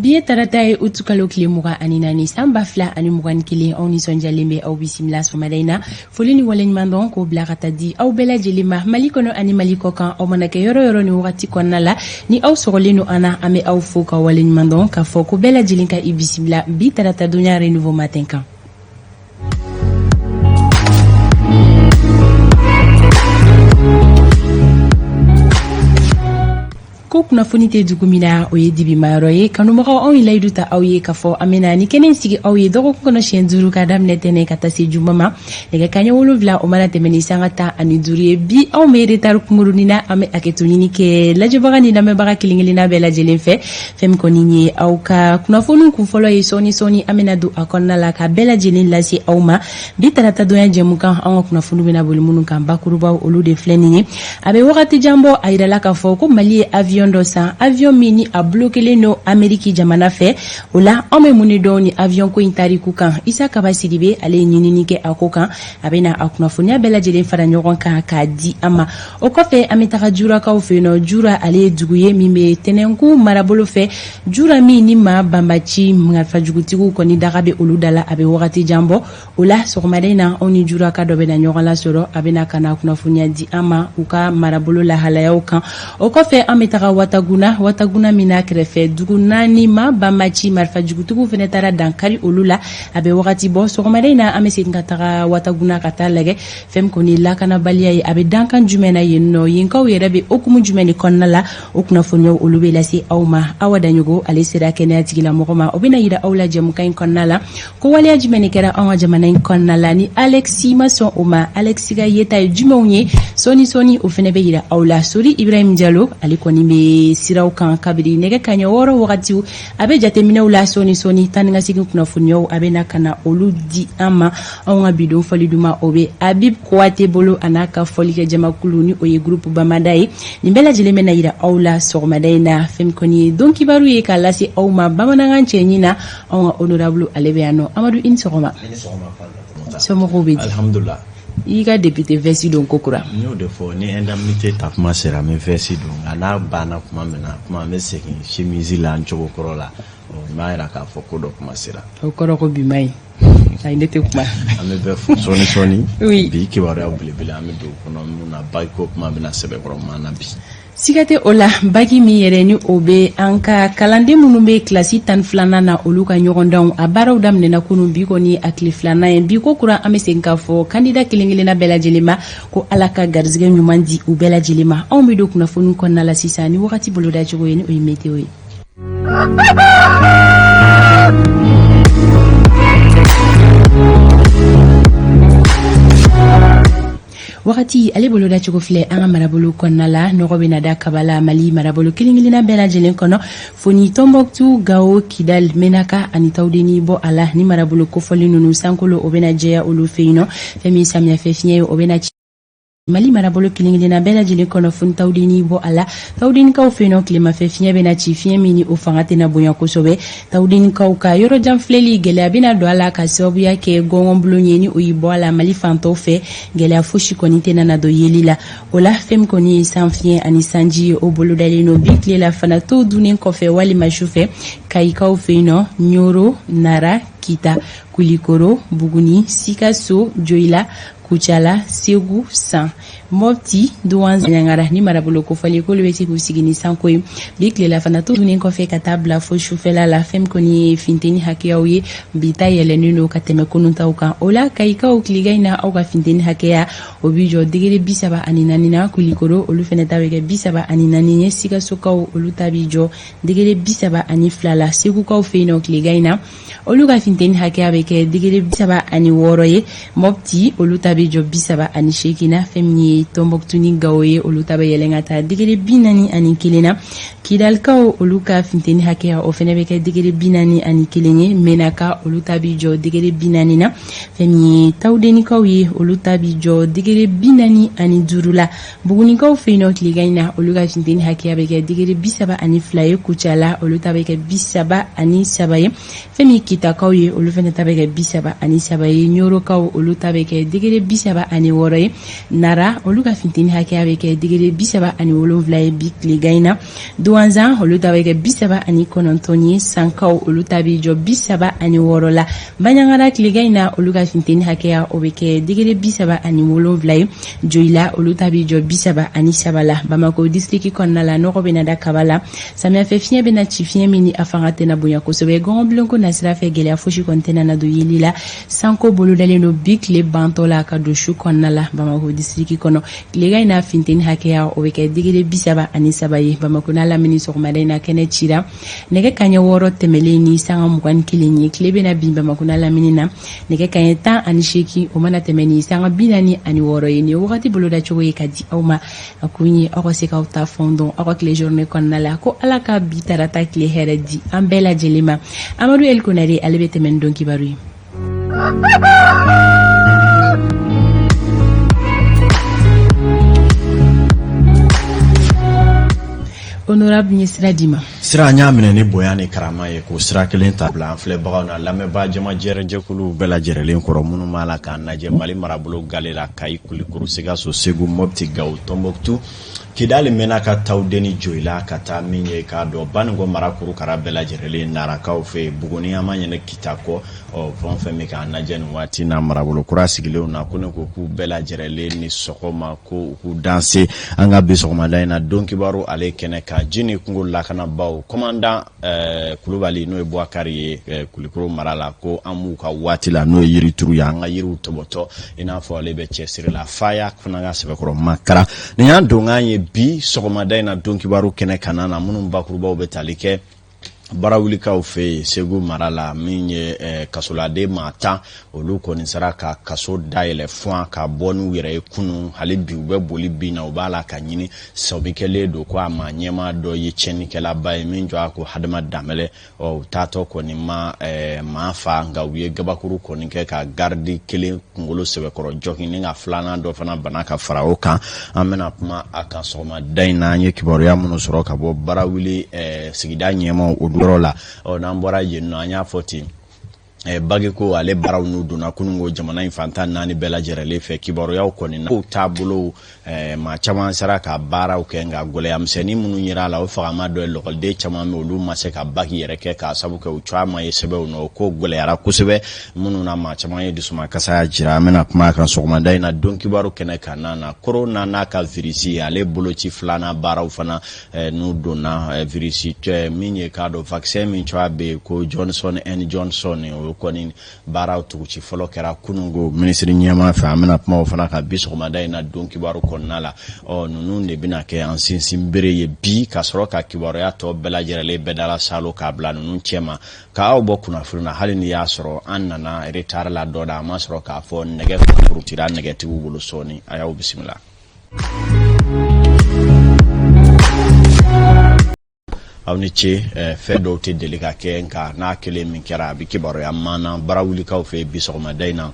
Bi ye tarata ye, utukalo tile 24, san 2021. Aw nisɔndiyalen bɛ aw bisimila sɔgɔmada in na. Foli ni waleɲumandɔn k'o bila ka taa di aw bɛɛ lajɛlen ma, Mali kɔnɔ ani Mali kɔ kan. Aw mana kɛ yɔrɔ yɔrɔ ni wagati kɔnɔna la, ni aw sɔgɔlen don an na, an bɛ aw fo ka waleɲumandɔn k'a fɔ ko bɛɛ lajɛlen ka i bisimila bi tarata donya Renouveau Matin kan. Ko kunnafoni tɛ dugu min na, o ye dibimayɔrɔ ye. Kanubagaw, anw ye layidu ta aw ye k'a fɔ an bɛna ni kɛnɛ sigi aw ye dɔgɔkun kɔnɔ siɲɛ 5, ka daminɛ tɛnɛ ka taa se juma ma, nɛgɛ kaɲɛ 7 o mana tɛmɛ ni sanga 15 ye. Bi anw bɛ retard kunkurunin na. An bɛ hakɛto ɲini kɛ lajɛbaga ni lamɛnbaga kelen kelenna bɛɛ lajɛlen fɛ. Fɛn min kɔni ye aw ka kunnafoniw kunfɔlɔ ye, sɔɔni sɔɔni an bɛna don a kɔnɔna la ka bɛɛ lajɛlen lase aw ma. Bi tarata donya jɛmukan, anw ka kunnafoni bɛna boli minnu kan bakurubaw, olu de filɛ nin ye. A bɛ wagati jan bɔ, a yirala k'a fɔ ko Mali ye avion dɔ san, avion min ni a blokelen don Ameriki jamana fɛ. O la, anw bɛ mun de dɔn ni avion ko in tariku kan? Isa Kaba Sidibe, ale ye ɲinini kɛ a ko kan. A bɛna a kunnafoniya bɛɛ lajɛlen fara ɲɔgɔn kan k'a di an ma. O kɔfɛ, an bɛ taga Jurakaw fɛ yen nɔ. Jura, ale ye dugu ye min bɛ Tɛnɛnku marabolo fɛ. Jura min ni maa banbaci marifajugutigiw kɔni daga bɛ olu da la, a bɛ wagati jan bɔ. O la, sɔgɔmada in na, anw ni Juraka dɔ bɛna ɲɔgɔn lasɔrɔ. A bɛna ka na kunnafoniya di an ma u ka marabolo lahalayaw kan. O kɔfɛ, an bɛ taga Wataguna. Wataguna min n'a kɛrɛfɛ dugu naani, maa banbaci marifajugutigiw fana taara dankari olu la, a bɛ wagati bɔ. Sɔgɔmada in na, an bɛ segin ka taga Wataguna ka taa lajɛ fɛn min kɔni lakanabaliya ye, a bɛ dankan jumɛn na yen nɔ, yenkaw yɛrɛ bɛ hukumu jumɛn de kɔnɔna la. O kunnafoniyaw, olu bɛ lase aw ma. Awa Daɲogo, ale sera kɛnɛya tigilamɔgɔ ma. O bɛna yira aw la jɛmukan in kɔnɔna la ko waleya jumɛn de kɛra anw ka jamana in kɔnɔna la ni Alexi ma sɔn o ma. Alexi ka yeta ye jumɛnw ye? Sɔɔni sɔɔni, o fana bɛ yira aw la. Sori Ibrahim Jalo, ale kɔni bɛ siraw kan kabiri nɛgɛ kaɲɛ 6 wagatiw. A bɛ jateminɛw la. Sɔɔni sɔɔni, taa ni ka segin kunnafoniyaw, a bɛ na ka na olu di an ma. Anw ka bidon fɔli duman, o bɛ Habib Kouate bolo, a n'a ka fɔlikɛ jamakulu, ni o ye groupe Bamada ye. Nin bɛɛ lajɛlen bɛna yira aw la sɔgɔmada in na. Fɛn min kɔni ye don kibaru ye k'a lase aw ma bamanankan cɛɲi na, anw ka honorable, ale bɛ yan nɔ. Amadu, i ni sɔgɔma. Somɔgɔw bɛ di? Alhamdulillah. I ka député veste don ko kura. N y'o de fɔ, ni indemnité ta kuma sera, n bɛ veste don, nka n'a banna kuma min na kuma, n bɛ segin chemise la n cogo kɔrɔ la. N b'a yira k'a fɔ ko dɔ kuma sera. O kɔrɔ ko bi ma ɲi. Ayi, ne tɛ kuma. An bɛ bɛɛ fo. Sɔɔni sɔɔni, oui, bi kibaruyaw belebele, an bɛ don o kɔnɔ mun na, bac ko kuma bɛna sɛbɛkɔrɔ maa na bi. Siga tɛ o la. Bac min yɛrɛ ni o bɛ an ka kalanden minnu bɛ kilasi 12nan na, olu ka ɲɔgɔndanw, a baaraw daminɛna kunun. Bi kɔni a tile filanan ye. Bi ko kura, an bɛ segin k'a fɔ kandida kelen kelenna bɛɛ lajɛlen ma ko Ala ka garizigɛ ɲuman di u bɛɛ lajɛlen ma. Anw bɛ don kunnafoni kɔnɔna la sisan ni wagati bolodacogo ye, ni o ye météo ye. Wagati ale bolodacogo filɛ an ka marabolo kɔnɔna la. Nɔgɔ bɛna da kaba la Mali marabolo kelen kelenna bɛɛ lajɛlen kɔnɔ, fo ni Tɔnbɔkutu, Gawo, Kidal, Menaka ani Tawudeni bɔ a la. Ni marabolo kofɔlen ninnu, sankolo o bɛna jɛya olu fɛ yen nɔ. Fɛn min samiyɛfɛ fiɲɛ ye, o bɛna Mali marabolo kelen kelenna bɛɛ lajɛlen kɔnɔ, fo ni Tawudeni bɔ a la. Tawudenikaw fɛ yen nɔ, tilemafɛ fiɲɛ bɛna ci, fiɲɛ min ni o fanga tɛna bonya kosɛbɛ. Tawudenikaw ka yɔrɔ jan filɛli, gɛlɛya bɛna don a la ka sababuya kɛ gɔngɔnbulon ye, ni o y'i bɔ a la Mali fantɔw fɛ. Gɛlɛya fosi kɔni tɛna na don yeli la. O la, fɛn min kɔni ye sanfiɲɛ ani sanji ye, o bolodalen don bi tile la fana to dunnen kɔfɛ walima sufɛ, Kayikaw fɛ yen nɔ, Ɲoro, Nara, Kita, Kulikoro, Buguni, Sikaso, Joyila, Kucala, Segu, San, Mɔpti, Duwanza, Ɲangara. Ni marabolo kofɔlen k'olu bɛ se k'u sigi ni sanko ye bi tilela fana to dunnen kɔfɛ ka taa bila fo sufɛla la. Fɛn min kɔni ye finteni hakɛyaw ye, bi ta yɛlɛnnen don ka tɛmɛ kununtaw kan. O la, Kayikaw, tilegan in na, aw ka finteni hakɛya o b'i jɔ degere 34 na. Kulikoro, olu fɛnɛ ta bɛ kɛ 34 ye. Sikasokaw, olu ta b'i jɔ degere 32 la. Segukaw fɛ yen nɔ, tilegan in na, olu ka finteni hakɛya bɛ kɛ degere 36 ye. Mɔpti, olu ta bɛ jɔ 38 na. Fɛn min ye Tɔnbɔkutu ni Gawo ye, olu ta bɛ yɛlɛn ka taa degere 41 na. Kidalikaw, olu ka finteni hakɛya o fɛnɛ bɛ kɛ degere 41 ye. Menaka, olu ta bɛ jɔ degere 40 na. Fɛn min ye Tawudenikaw ye, olu ta bɛ jɔ degere 45 la. Bugunikaw fɛ yen nɔ, tilegan in na, olu ka funteni hakɛya bɛ kɛ degere 32 ye. Kucala, olu ta bɛ kɛ 33 ye. Fɛn min Kitakaw ye, olu fana ta bɛ kɛ 33 ye. Ɲorokaw, olu ta bɛ kɛ degere 36 ye. Nara, olu ka finteni hakɛya bɛ kɛ degere 37 ye bi tilegan in na. Duwanzan, olu ta bɛ kɛ 39 ye. Sankaw, olu ta bɛ jɔ 36 la. Baɲangara, tilegan in na, olu ka finteni hakɛya, o bɛ kɛ degere 37 ye. Joyila, olu ta bɛ jɔ 33 la. Bamako disiriki kɔnɔna la, nɔgɔ bɛna da kaba la. Samiyɛfɛ fiɲɛ bɛna ci, fiɲɛ min ni a fanga tɛna bonya kosɛbɛ. Gɔngɔnbilenko nasira fɛ, gɛlɛya fosi kɔni tɛna na don yeli la. Sanko bolodalen don bi tile bantɔ la ka don su kɔnɔna la. Bamako disiriki kɔnɔ, tilegan in na, finteni hakɛya, o bɛ kɛ degere 33 ye. Bamako n'a lamini, sɔgɔmada in na, kɛnɛ cira nɛgɛ kaɲɛ 6 tɛmɛlen ni sanga 21 ye. Tile bɛna bin Bamako n'a lamini na nɛgɛ kaɲɛ 18, o mana tɛmɛ ni sanga 46 ye. Nin ye wagati bolodacogo ye ka di aw ma. A kun ye aw ka se k'aw ta fɛnw dɔn aw ka tile journée kɔnɔna la. Ko Ala ka bi tarata tile hɛrɛ di an bɛɛ lajɛlen ma. Amadu El Konare, ale bɛ tɛmɛ ni don kibaru ye. Honorable, ye sira d'i ma. Sira, an y'a minɛ ni bonya ni karama ye k'o sira kelen ta bila an filɛbagaw na lamɛnbaa jama jɛrɛjɛkuluw bɛɛ lajɛrɛlen kɔrɔ, minnu b'a la k'an lajɛ Mali marabolo gale la, Kayi, Kulikoro, Sikaso, Segu, Mɔpti, Gawo, Tɔnbɔkutu, Kidali, Mɛnaka, Tawudeni, Joyila, ka taa min ye k'a dɔn Baninko mara kurukara bɛɛ lajɛrɛlen, Narakaw fɛ Buguni, an ma ɲinɛ Kita kɔ. Ɔ fɛn o fɛn bɛ k'an lajɛ nin waati na marabolo kura sigilenw na, ko ne ko k'u bɛɛ lajɛrɛlen ni sɔgɔma, ko u k'u danse an ka bi sɔgɔmada in na don kibaru ale kɛnɛ kan. Ji ni kungo lakanabaaw commandant Kulubali, n'o ye Buwakari ye Kulikoro mara la, ko an b'u ka waati la, n'o ye yirituru ye, an ka yiriw tɔbɔtɔ i n'a fɔ ale bɛ cɛsiri la. Faya fana ka sɛbɛkɔrɔ makara. Nin y'an donkan ye bi sɔgɔmada in na don kibaru kɛnɛ kan na, minnu bakurubaw bɛ tali kɛ Barawulikaw fɛ yen Segu mara la, min ye kasoladen maa 10, olu kɔni sera ka kaso dayɛlɛ fuwan ka bɔ n'u yɛrɛ ye kunun. Hali bi u bɛ boli bin na, u b'a la ka ɲini. Sɔmi kɛlen don ko a maa ɲɛmaa dɔ ye tiɲɛnikɛlaba ye min jɔ a ko Hadama Danbɛlɛ. Ɔ u taatɔ kɔni ma maa fa, nka u ye gabakuru kɔni kɛ ka garidi kelen kunkolo sɛbɛkɔrɔ jɔgin ni ka filanan dɔ fana bana ka fara o kan. An bɛna kuma a kan sɔgɔmada in na, an ye kibaruya minnu sɔrɔ ka bɔ Barawuli sigida ɲɛmaaw o yɔrɔ la. Ɔ n'an bɔra yen nɔ, an y'a fɔ ten, bagi ko ale baaraw n'u donna kununko jamana in fan 14 bɛɛ lajɛrɛlen fɛ. Kibaruyaw kɔni na, kow taabolow, maa caman sera ka baaraw kɛ, nka gɛlɛya misɛnnin minnu yera a la, o fagama dɔ ye lɔkɔliden caman bɛ, olu ma se ka baki yɛrɛ kɛ k'a sabu kɛ u caman ye sɛbɛnw nɔ. O ko gɛlɛyara kosɛbɛ minnu na, maa caman ye dusumakasaya jira. An bɛna kuma a kan sɔgɔmada in na don kibaru kɛnɛ kan na. Korona n'a ka virisi, ale boloci filanan baaraw fana n'u donna, virisi min ye k'a dɔn vaccin min cogoya bɛ yen ko Johnson and Johnson, o kɔni baaraw tuguci fɔlɔ kɛra kununko minisiri ɲɛmaa fɛ. An bɛna kuma o fana kan bi sɔgɔmada in na don kibaru kɔnɔna la. Ɔ ninnu de bɛna kɛ an sinsin bere ye bi, ka sɔrɔ ka kibaruya tɔ bɛɛ lajɛrɛlen bɛɛ dala salo k'a bila ninnu cɛma k'aw bɔ kunnafoni na. Hali n'i y'a sɔrɔ an nana retard la dɔ da, an ma sɔrɔ k'a fɔ nɛgɛ kurutira nɛgɛtigiw bolo sɔɔni. A y'aw bisimila. Aw ni ce. Fɛn dɔw tɛ deli ka kɛ, nka n'a kelen min kɛra, a bɛ kibaruya maana. Barawulikaw fɛ bi sɔgɔmada in na,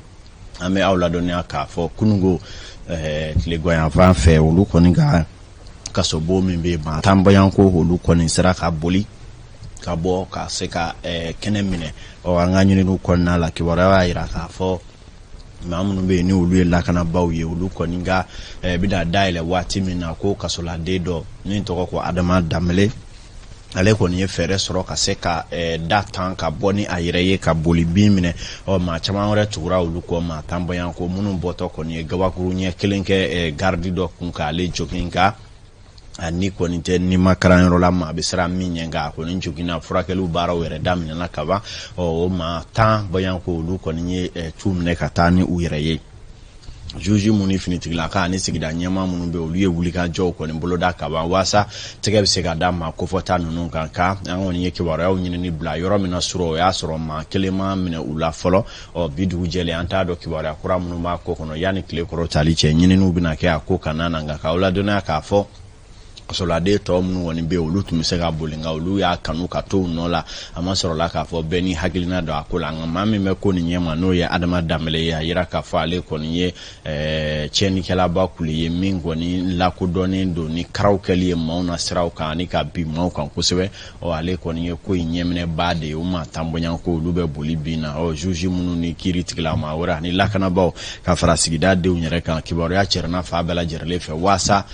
an bɛ aw ladɔnniya k'a fɔ kununko tileganyanfan fɛ, olu kɔni ka kasobon min bɛ maa 10 bɔɲɔgɔnko, olu kɔni sera ka boli ka bɔ ka se ka kɛnɛ minɛ. Ɔ an ka ɲininiw kɔnɔna la, kibaruya y'a jira k'a fɔ maa minnu bɛ yen ni olu ye lakanabaaw ye, olu kɔni ka bɛna dayɛlɛ waati min na, ko kasoladen dɔ min tɔgɔ ko Adama Danbɛlɛ, ale kɔni ye fɛɛrɛ sɔrɔ ka se ka da tan ka bɔ ni a yɛrɛ ye ka boli bin minɛ. Ɔ maa caman wɛrɛ tugura olu kɔ, maa 10 bɔɲɔgɔnko, minnu bɔtɔ kɔni ye gabakuru ɲɛ kelen kɛ garidi dɔ kun k'ale jogin, nka a ni kɔni tɛ ni ma karanyɔrɔ la, maa bɛ siran min ɲɛ, nka a kɔni joginna. Furakɛliw baaraw yɛrɛ daminɛna kaban. Ɔ o maa 10 bɔɲɔgɔnko, olu kɔni ye tu minɛ ka taa ni u yɛrɛ ye. Juge minnu ni finitigilaka ani sigida ɲɛmaa minnu bɛ, olu ye wulikajɔw kɔni boloda kaban waasa tɛgɛ bɛ se ka da maa kofɔta ninnu kan. Ka an kɔni ye kibaruyaw ɲinini bila yɔrɔ min na surɔ, o y'a sɔrɔ maa kelen ma minɛ u la fɔlɔ. Ɔ bi dugu jɛlen, an t'a dɔn kibaruya kura minnu b'a ko kɔnɔ. Yanni tile kɔrɔ tali cɛ, ɲininiw bɛna kɛ a ko kana na, nka k'aw ladɔnniya k'a fɔ Kasoladen tɔ minnu kɔni bɛ yen, olu tun bɛ se ka boli, nka olu y'a kanu ka to u nɔ la. A ma sɔrɔla k'a fɔ bɛɛ ni hakilina don a ko la, nka maa min bɛ ko nin ɲɛma, n'o ye Adama Danbele ye, a yira k'a fɔ ale kɔni ye tiɲɛnikɛlaba kulu ye min kɔni lakodɔnnen don ni karaw kɛli ye maaw na siraw kan ani ka bin maaw kan kosɛbɛ. Ɔ, ale kɔni ye ko in ɲɛminɛbaa de ye. O maa 10 bɔɲɔgɔnko, olu bɛ boli bin na. Ɔ, juge minnu ni kiiri tigilama wɛrɛ ani lakanabaaw ka fara sigida denw yɛrɛ kan, kibaruya cɛrɛna fan bɛɛ lajɛrɛlen fɛ waasa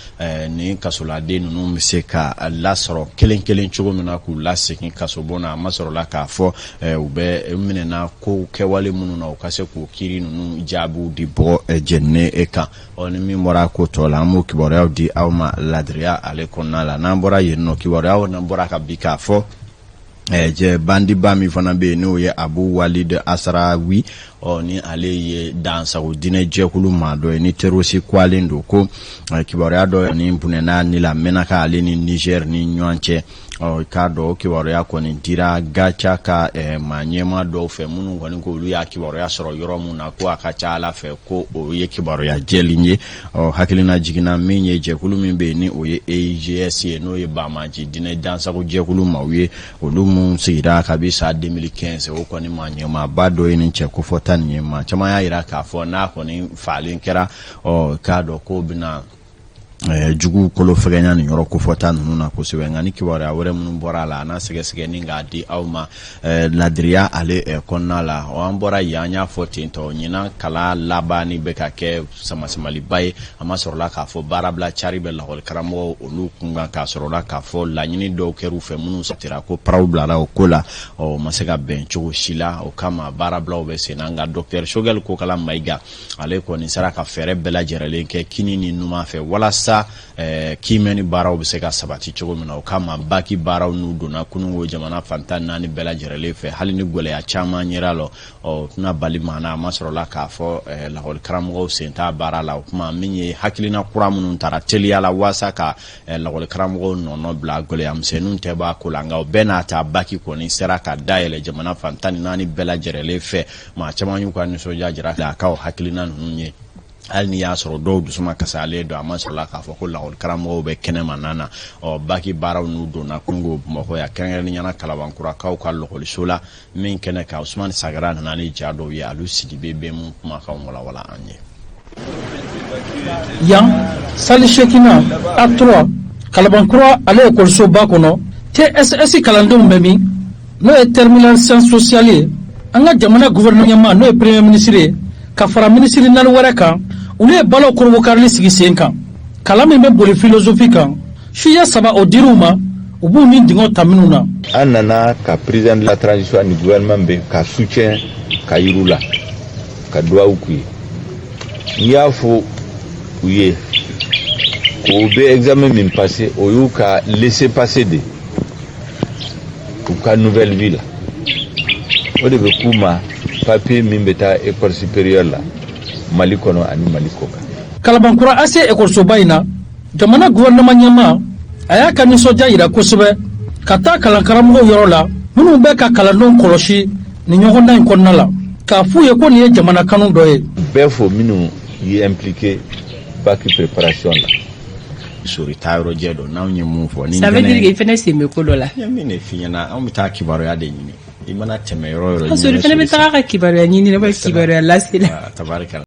nin kasoladen ninnu bɛ se ka lasɔrɔ kelen kelen cogo min na k'u lasegin kasobon na. A ma sɔrɔla k'a fɔ u bɛ minɛna ko kɛwale minnu na, u ka se k'o kiiri ninnu jaabiw di bɔ jɛninen kan. Ɔ, ni min bɔra ko tɔ la, an b'o kibaruyaw di aw ma ladiriya ale kɔnɔna la. N'an bɔra yen nɔ, kibaruyaw n'an bɔra ka bi k'a fɔ jɛ bandiba min fana bɛ yen, n'o ye Abu Walid Asarawi, ɔ, ni ale ye dansago diinɛ jɛkulu maa dɔ ye ni terroriste kwalen don, ko kibaruya dɔ ni bunɛna ni la Menaka ale ni Niger ni ɲɔgɔn cɛ. Ɔ, k'a dɔn o kibaruya kɔni dira GATIA ka maa ɲɛmaa dɔw fɛ, minnu kɔni ko olu y'a kibaruya sɔrɔ yɔrɔ min na, ko a ka ca ala fɛ ko o ye kibaruya jɛlen ye. Ɔ, hakilina jiginna min ye, jɛkulu min bɛ yen ni o ye EIGS ye, n'o ye banbaanci diinɛ dansago jɛkulu maaw ye, olu mun sigira kabi san 2015, o kɔni maa ɲɛmaaba dɔ ye nin cɛ kofɔta nin ye. Maa caman y'a yira k'a fɔ n'a kɔni faalen kɛra, ɔ, k'a dɔn k'o bɛna jugu kolo fɛgɛnya nin yɔrɔ kofɔta ninnu na kosɛbɛ. Nka ni kibaruya wɛrɛ minnu bɔra a la, a n'a sɛgɛsɛgɛ ni k'a di aw ma ladiriya ale kɔnɔna la. An bɔra yen, an y'a fɔ ten tɔ, ɲinan kalan laban ni bɛ ka kɛ samasamaliba ye. A ma sɔrɔla k'a fɔ baarabila cari bɛ lakɔli karamɔgɔw olu kunkan, k'a sɔrɔla k'a fɔ laɲini dɔw kɛr'u fɛ minnu satira, ko paraw bilara o ko la. Ɔ, o ma se ka bɛn cogo si la, o kama baarabilaw bɛ sen na. Nka docteur Choguel Kokala Mayiga, ale kɔni sera ka fɛɛrɛ bɛɛ lajɛrɛlen kɛ kini ni numan fɛ walasa kiimɛni baaraw bɛ se ka sabati cogo min na. O kama baki baaraw n'u donna kununko jamana fan 14 bɛɛ lajɛrɛlen fɛ, hali ni gwɛlɛya caman yera lɔ, ɔ, tɛna bali maa na. A ma sɔrɔla k'a fɔ lakɔli karamɔgɔw sen t'a baara la. O kuma min ye hakilina kura minnu tara teliya la waasa ka lakɔli karamɔgɔw nɔnɔ bila, gwɛlɛya misɛnninw tɛ b'a ko la. Nka o bɛɛ n'a ta, baki kɔni sera ka dayɛlɛ jamana fan 14 bɛɛ lajɛrɛlen fɛ. Maa caman y'u ka nisɔndiya jira a ka o hakilina ninnu ye, hali n'i y'a sɔrɔ dɔw dusuma kasalen don. A ma sɔrɔla k'a fɔ ko lakɔli karamɔgɔw bɛ kɛnɛma na na. Ɔ, baki baaraw n'u donna kungo Bamakɔ yan, kɛrɛnkɛrɛnnenya la Kalabankurakaw ka lakɔliso la min kɛnɛ kan, Usumani Sagara nana ni ja dɔw ye. Alu Sidibe bɛ mun kumakan walawala an ye. Yan, salle Chekina A3, Kalabankura ale ekɔlisoba kɔnɔ, TSS kalandenw bɛ min, n'o ye terminale sciences sociales ye, an ka jamana gouvernement ɲɛmaa, n'o ye premier ministre ye, ka fara minisiri naani wɛrɛ kan, olu ye balo korobokarili sigi sen kan, kalan min bɛ boli philosophie kan. Sujet saba o dir'u ma, u b'u ni dingɛ ta minnu na. An nana ka président de la transition ni gouvernement bɛ ka soutien ka yir'u la, ka duwawu k'u ye. N y'a fɔ u ye k'o bɛ examen min passé, o y'u ka laisser passer de u ka nouvelle vie la. O de bɛ k'u ma papier min bɛ taa école supérieure la Mali kɔnɔ ani Mali kɔ kan. Kalabankura AC ekɔlisoba in na, jamana gouvernement ɲɛmaa a y'a ka nisɔndiya yira kosɛbɛ ka taa kalankaramɔgɔw yɔrɔ la minnu bɛ ka kalandenw kɔlɔsi nin ɲɔgɔndan in kɔnɔna la, k'a f'u ye ko nin ye jamana kanu dɔ ye. Bɛɛ fo minnu ye impliqué bac préparation la. Sori taa yɔrɔ jɛ dɔn n'anw ye mun fɔ ni Ça veut dire que i fɛnɛ sen bɛ ko dɔ la. N ye min de f'i ɲɛna, anw bɛ taa kibaruya de ɲini. I mana tɛmɛ yɔrɔ o yɔrɔ. Sori fɛnɛ bɛ taga ka kibaruya ɲini, ne bɛ kibaruya lase la. Tabarikala.